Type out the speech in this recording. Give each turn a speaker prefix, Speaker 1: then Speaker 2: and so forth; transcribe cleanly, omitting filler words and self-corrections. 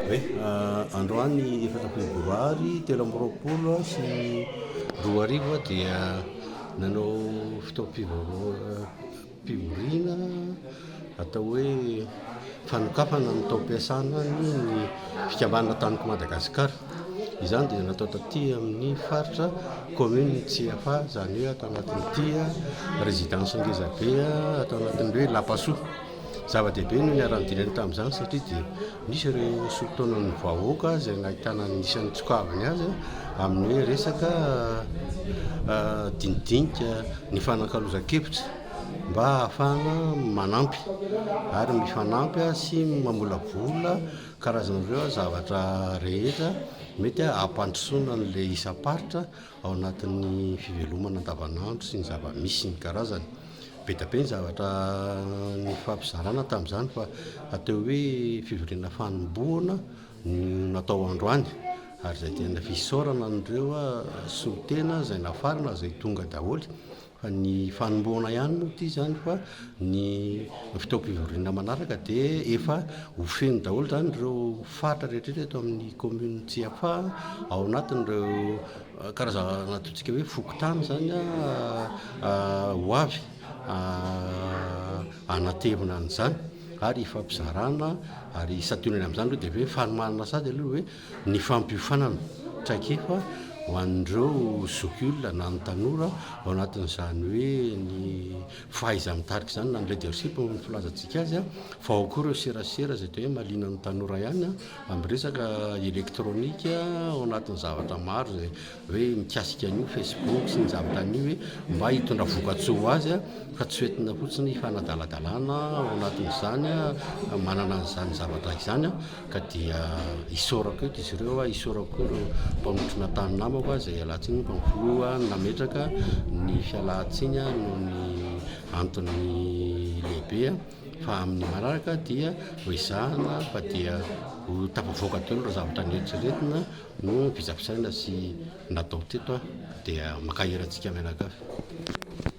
Speaker 1: Hoe androany efatra febroary 2023 dia nanao fotoam-pivoriana atao hoe fanokafana ny taom-piasana ny fikambanana Taniko Madagasikara. Izany dia natao taty amin'ny faritra commune Tsiafahy, izany hoe ato anatin'ity résidence ngezabe ato anatin'ny hoe Lapasoa. Zava-dehibe no niara-nidinana tamin'izany satria dia nisy ireo solontenan'ny vahoaka izay nahitana ny isan'ny tsokaviny azy amin'ny hoe resaka dinidinika nifanakalozan-kevitra mba hahafahana manampy ary mifanampy sy mamolavola karazan'ireo zavatra rehetra mety hampandrosoana an'ilay isam-paritra ao anatin'ny fivelomana andavanandro sy ny zava-misy ny karazany. Be dia be ny zavatra nifampizarana tamin'izany fa atao hoe fivoriana fanombohana no natao androany ary izay tena fisaorana an'ireo solontena izay nafarana izay tonga daholo fa ny fanombohana ihany moa ity izany fa ny fotoam-pivoriana manaraka dia efa ho feno daholo izany ireo faritra rehetra rehetra eto amin'ny commune Tsiafahy ao anatin'ireo Karazana ataontsika hoe fokontany izany ho avy hanatevina an'izany ary hifampizarana ary santionany amin'izany aloha dia hoe fanomanana sady aloha hoe ny fampiofanana traikefa ho an'ireo zokiolona na ny tanora ao anatin'izany hoe ny fahaiza-mitarika izany na ny leadership no filazantsika azy fa ao koa ireo serasera izay atao hoe mahaliana ny tanora ihany Amin'ny resaka elektronika ao anatin'ny zavatra maro izay hoe mikasika an'io Facebook sy ny zavatra an'io hoe mba hitondra vokatsoa ho azy fa tsy hoentina fotsiny hifanadaladalana ao anatin'izany manana an'izany zavatra izany ka dia isaorako eto izy ireo, isaorako koa ireo mpanotrona tany namako izay ialatsiny fa ny filoha nametraka ny fialantsiny noho ny antony lehibe. Fa amin'ny manaraka dia ho ezahana fa dia ho tafavoaka daholo ireo zavatra noeritreretina no visavisaina sy natao teto dia mankahery antsika mianakavy.